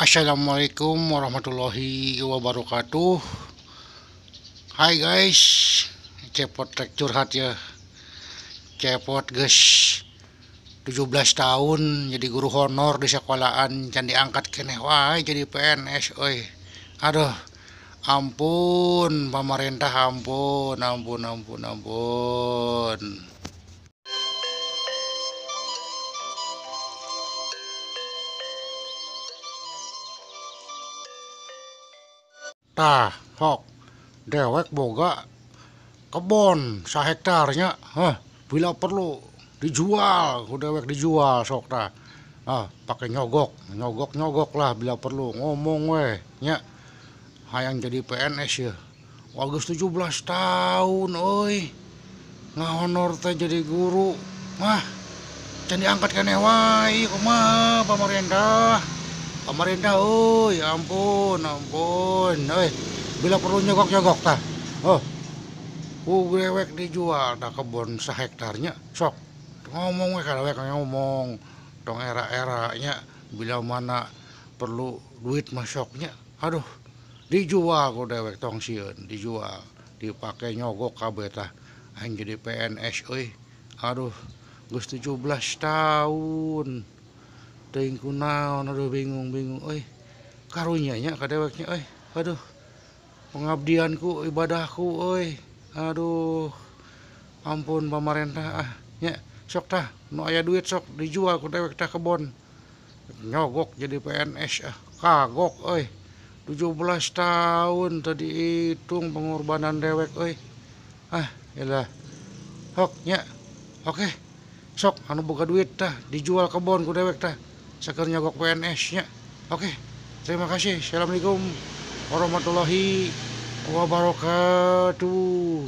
Assalamualaikum warahmatullahi wabarakatuh. Hai guys, Cepot rek curhat ya. Cepot guys, 17 tahun jadi guru honor di sekolahan, can diangkat keneh wae jadi PNS euy. Aduh, ampun pemerintah, ampun, ampun, ampun, ampun. Tah, sok dewek boga kebon sahektarnya, hah, bila perlu dijual, ku dewek dijual sok tah. Ah, pakai nyogok, nyogok nyogok lah bila perlu ngomong weh nya. Hayang jadi PNS ya. Wah, geus 17 tahun euy. Ngahonor teh jadi guru. Mah, can diangkat keneh wae kumaha pemerintah. Pemerintah euy, ampun, ampun euy. Bila perlu nyogok-nyogok tah. Oh. Ku dewek dijual tah kebon sahektarnya sok. Ngomong we ka dewek ngomong. Tong era-era nya bila mana perlu duit masoknya. Aduh, dijual ku dewek tong sieun, dijual, dipake nyogok kabeh tah. Aing jadi PNS euy. Aduh, geus 17 tahun. Teuing kunaon, aduh bingung-bingung euy. Karunya nya ka deweknya euy. Aduh. Pengabdianku, ibadahku euy. Aduh. Ampun pemerintah ah nya. Sok tah, nu aya duit sok dijual ku dewek tah kebon. Nyogok jadi PNS ah, kagok euy. 17 tahun tadi hitung pengorbanan dewek euy. Ah, elah. Hok nya. Oke. Sok anu boga duit tah dijual kebon ku dewek tah. Saker nyogok PNS nya. Oke. Terima kasih. Assalamualaikum warahmatullahi wabarakatuh.